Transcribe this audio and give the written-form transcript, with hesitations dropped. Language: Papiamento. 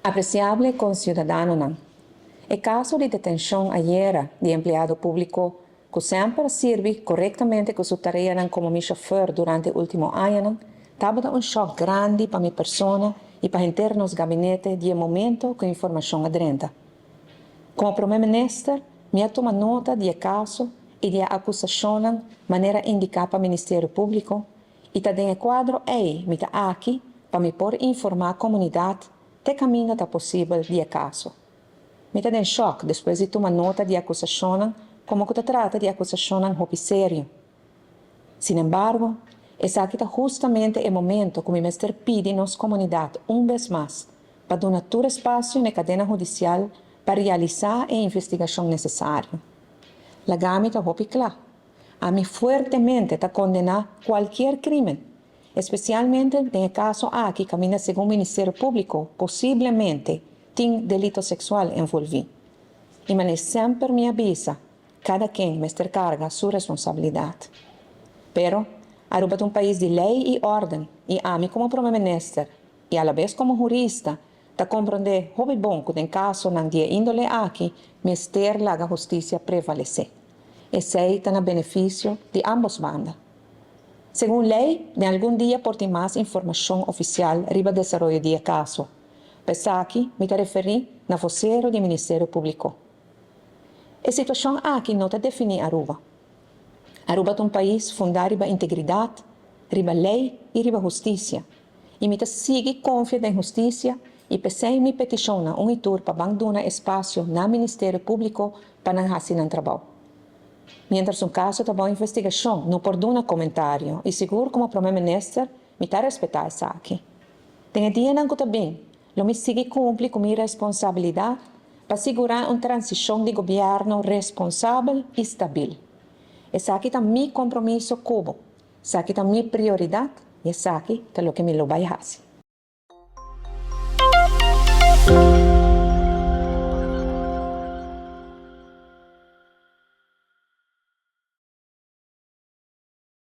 Apresiable konsiudadanonan, E kaso di detenshon ayera di empleado públiko ku semper a sirbi korektamente ku su tareanan komo mi shofèr durante último añanan, tabata un shòk grandi pa mi persona i pa henter nos gabinete di e momento ku informashon a drenta. Komo Promé Minister, mi a tuma nota di e kaso i di e akusashonnan manera indiká pa Ministerio Públiko i ta den e kuadro ei mi ta aki pa mi por informá komunidat te kaminda ta posibel di e kaso. Mi ta den shòk despues di tuma nota di e akusashonnan komo ku ta trata di akusashonnan hopi serio. Sinembargo, esaki ta hustamente e momento ku mi mester pidi nos komunidat un bes mas pa duna tur espasio na e kadena hudisial pa realisá e investigashon nesesario. Laga mi ta hopi kla, ami fuertemente ta kondená kualkier krímen, espesialmente den e kaso aki kaminda segun Ministerio Públiko posiblemente tin delito seksual envolví. I manera semper mi a bisa, Kada ken mester karga su responsabilidat. Pero, Aruba ta un pais di lei i órden i ami komo Prome Minister i alabes komo hurista ta komprondé hopi bon ku den kasonan di e índole aki mester laga hustisia prevalesé. Esei ta na benefisio di ámbos banda. Segun lei, den algun dia por tin mas informashon ofisial riba desaroyo di e kaso. Pa esaki mi ta referí na vosero di Ministerio Públiko. E situashon aki no ta definí Aruba. Aruba ta un pais fundá riba integridat, riba lei i riba hustisia. I mi ta sigui konfia den hustisia i p'esei mi petishon na un i tur pa ban duna espasio na Ministerio Públiko pa nan hasi nan trabou. Miéntras un kaso ta bou investigashon no por duna komentario i sigur komo Prome Minister mi ta respetá esaki. Den e dianan ku ta bin Lo mi sigui cumpli cu mi responsabilidad pa sigura un transicion di gobierno responsabel y stabil. Esaki ta mi compromiso cu bo, esaki ta mi prioridad y esaki ta loke mi lo bay haci.